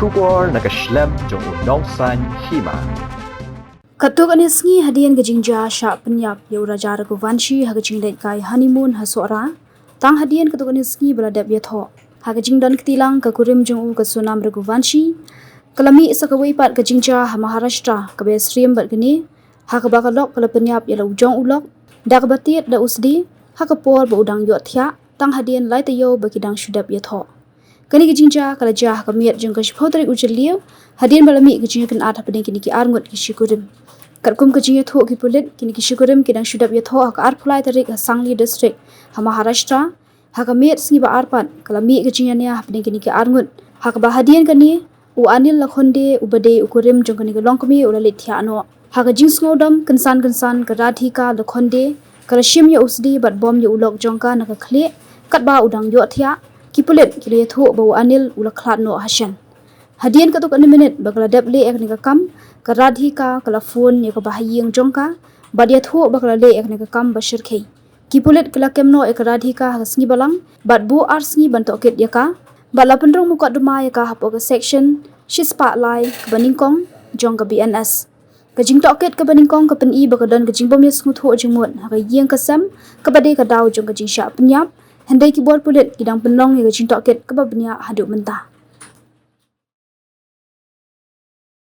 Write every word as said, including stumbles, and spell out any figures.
Khubor na ka shlem jong u nongsaiñ hima. Katto katne sngi hadien ka jingjia shah pynïap ïa u Raja Raghuvanshi ha ka jingleit kai honeymoon ha Sohra, tang hadien katto katne sngi ba la dep ïathoh, ha ka jingdon kti lang ka kurim jong u ka Sonam Raghuvanshi, ka la mih sa kawei pat ka jingjia ha Maharashtra kaba ïasyriem bad kane, ha kaba ka lok ka la pynïap ïa la u jong u lok da kaba tied da u sdi, ha ka por ba u dang ïohthiah, tang hadien lai taïew ba ki dang shu dep ïathoh. Kane ka jingjia ka la jia ha ka miet jong ka shiphew tarik u Jylliew, hadien ba la mih ka jingïakynad hapdeng kine ki arngut ki shikurim. Katkum ka jingïathuh ki pulit, kine ki shikurim ki dang shu dep ïathoh ha ka arphew lai tarik ha Sangli District ha Maharashtra. Ha ka miet sngi ba ar pat ka la mih ka jingïania hapdeng kine ki arngut, ha kaba hadien kane u Anil Lakhonde uba dei u kurim jong kane ka longkmie u la leit thiah noh. Ha ka jingsngewdom kynsan kynsan, ka Radhika Lakhonde ka la shim ïa u sdi bad bom ïa u lok jong ka na ka khlieh, katba u dang ïohthiah. Ki pulit ki la ïathuh ba u Anil u la khlad noh ha shen. Hadien katto katne minit ba ka la dep leh ïa kane ka kam, ka Radhika ka la phone ïa ka bahaïing jong ka bad ïathuh ba ka la leh ïa kane ka kam ba shyrkhei. Ki pulit ki la kem noh ïa ka Radhika ha ka sngi balang bad buh ar sngi ban tohkit ïa ka, bad la pynrung mukotduma ïa ka hapoh ka section shispah lai kaba nyngkong jong ka B N S. Ka jingtohkit kaba nyngkong ka pyni ba ka don ka jingbym ïasngewthuh jingmut ha ka ïing ka sem, kaba dei ka daw jong ka jingshah pynïap. Hynrei ki bor pulit ki dang pynlong ïa ka jingtohkit kaba bniah haduh mynta.